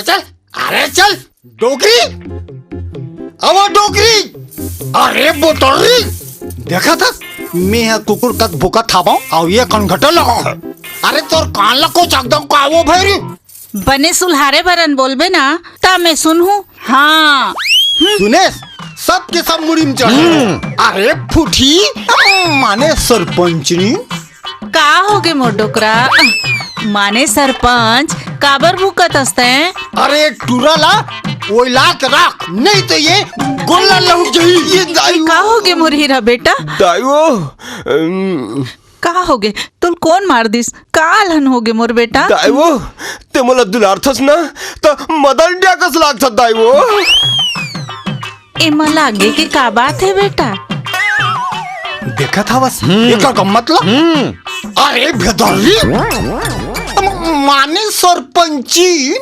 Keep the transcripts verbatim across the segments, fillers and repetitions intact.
चल, अरे चल, डोकरी, अवो डोकरी, अरे बोतरी, देखा था, मैं ह कुकुर कस भूकत हावंव, अउ ये कनघटा लगा है। अरे तोर कान ला कोचक दंव का वो भैरी? बने सुलहारे भरन बोलबे ना, त मैं सुनहूं। हाँ। सुनेस, सब के सब मुड़ी म चढ़े। हम्म। अरे फुटी, माने सरपंचनी। का होगे मोर डोकरा? माने सरपंच, काबर भूकत हस तैं? अरे टूरा ला, ओइला के राख, नहीं तो ये गोल्ला लहुक जही। ये दाई का होगे मोर हीरा बेटा? दाई वो, अम, का होगे? तोल कोन मार दिस? का अलहन होगे मोर बेटा? दाई वो, ते मोला दुलारथस ना, त मदन डिया कस लागथस दाई वो। एमा लागे के का बात हे बेटा? देखत हवस, हम्म। एकर का मतलब? हम्म। अरे भेदरी, माने सरपंची,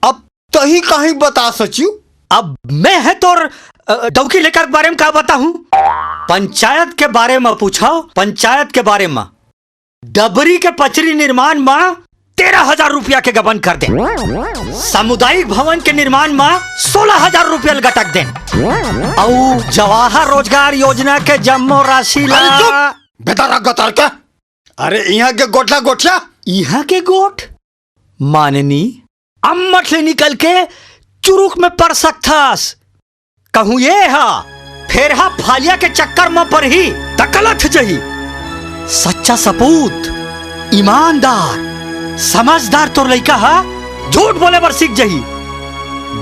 अब तही काहीं बता सचिव। अब मैं ह तोर, अ, डौकी लइका के बारे म का बताहूं? पंचायत के बारे म पूछव, पंचायत के बारे म। डबरी के पचरी निर्माण म तेरह हजार रुपया के गबन कर देन। सामुदायिक भवन के निर्माण म सोलह हजार रुपया ल गटक देन। अउ जवाहर रोजगार योजना के जम्मो राशि ला अरे चुप! बेदरा गतर के। अरे इहां के गोठला गोठिया। इहां के गोठ? माननी, अम्मट ले निकल के चुरुक में पड़ सकथस। कहूं ये हा, फेर हा फालिया के चक्कर म परही, त गलत जही। सच्चा सपूत, ईमानदार, समझदार तोर लइका हा झूठ बोले बर सीख जही।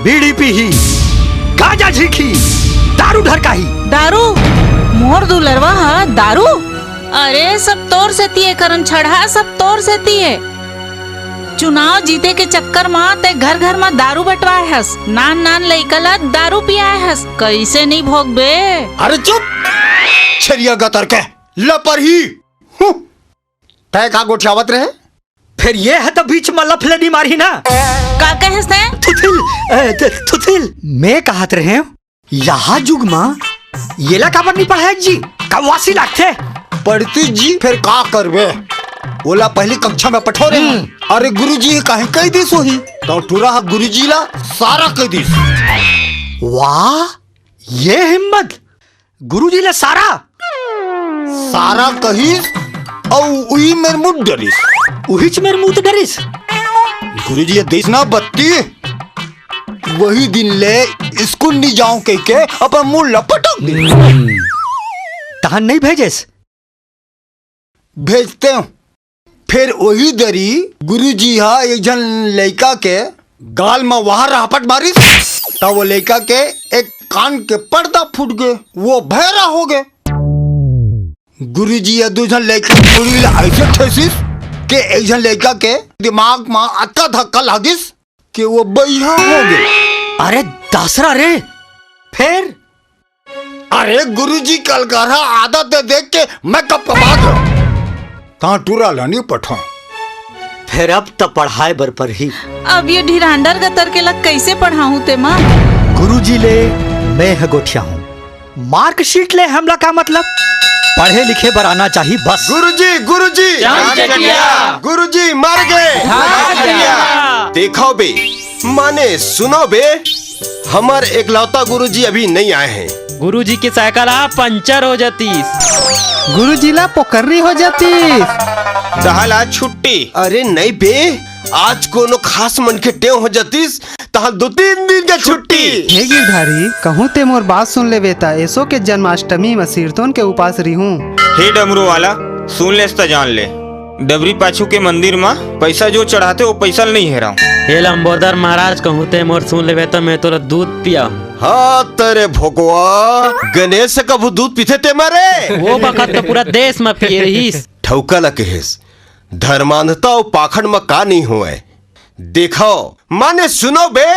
बीड़ी पीही, गांजा झींकही, दारू ढरकाही। दारू? मोर दुलरवा हा दारू? अरे, सब तोर सेती ए करन छड़हा, सब तोर सेती ए। चुनाव जीते के चक्कर म तैं घर-घर म दारू बंटवाए हस, नान-नान लइका ल दारू पियाए हस, कइसे नइ भोगबे? अरे चुप, छेरिया गतर के, लपरही। हूं, तैं का गोठियावत रहे? फेर ये ह त बीच म लफलेनी मारही ना। का कहेस तैं? थुथिल, ए, थ-, थुथिल। मैं कहत रहेंव, यहा जुग म येला काबर नइ पढ़ाय जी? कवासी लागथे। पढ़ती जी, फेर का करबे? ओला पहली कक्षा म पठो रे। हम्म। अरे गुरुजी ह काहीं कहि दिस होही, त टूरा ह गुरुजी ला सारा कहि दिस। वाह, ये हिम्मत! गुरुजी ला सारा? सारा कहिस, अउ उही मेर मुत डरिस। उहीच मेर मुत डरिस? गुरुजी ह दिस ना बत्ती। वही दिन ले स्कूल नइ जांव कहिके अपन मुंह ल पटक दे। तहन नइ भेजेस? भेजतेंव। फेर वही दरी गुरुजी ह एक झन लइका के गाल म वहां रापट मारिस, त वो लइका के एक कान के पर्दा फूट गे, वो भैरा हो गे। गुरुजी ह दू झन लइका के मुड़ी ल अइसे ठेसिस के एक झन लइका के दिमाग म अतका धक्का लागिस के वो बइहा हो गे। अरे दासरा रे, फेर? अरे गुरुजी, कलकरहा आदत दे देख के मैं कपकपा गेंव। तहां टूरा ला नी पठों। फेर अब त पढ़ाय बर परही। अब ये ढिरांडर गतर के ला कइसे पढ़ाहूं तेमा? गुरुजी ले मैं ह गोठियाहूं। मार्कशीट ले हमला का मतलब? पढ़े लिखे बर आना चाही बस। गुरुजी, गुरुजी। चांद चटिया। गुरुजी मर गे। हाँ, चटिया। देखव बे, माने सुनव बे, हमर एकलौता गुरुजी अभी नइ आय हे। गुरुजी के साइकिल ह पंचर हो जातिस। गुरुजी ला पोकर्री हो जातिस। तहां ला छुट्टी। अरे नइ बे, आज कोनो खास मनखे टेंव हो जातिस, तहां दू तीन दिन के छुट्टी। हे गिरधारी, कहूं ते मोर बात सुन लेबे त एसो के जन्माष्टमी म सिरतोन के उपास रिहूं। हे डमरू वाला, सुन लेस त जान ले, डबरी पाछू के मंदिर म पइसा जो चढ़ाथे, वो पइसा ल नइ हेरंव। हे लंबोदर महाराज, कहूं ते मोर सुन लेबे त मैं तोला दूध पियाहूं। हाँ तेरे भोकवा, गणेश कभू दूध पीथे ते मरे? वो बखत तो पूरा देश म पिए रहिस। ठउका ल कहेस, धर्मांधता अउ पाखंड म का नइ होवय। देखव, माने सुनव बे,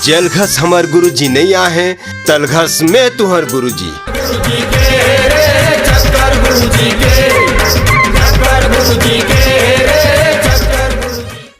जलघस हमर गुरुजी नइ आहे, तलघस में तुंहर गुरुजी।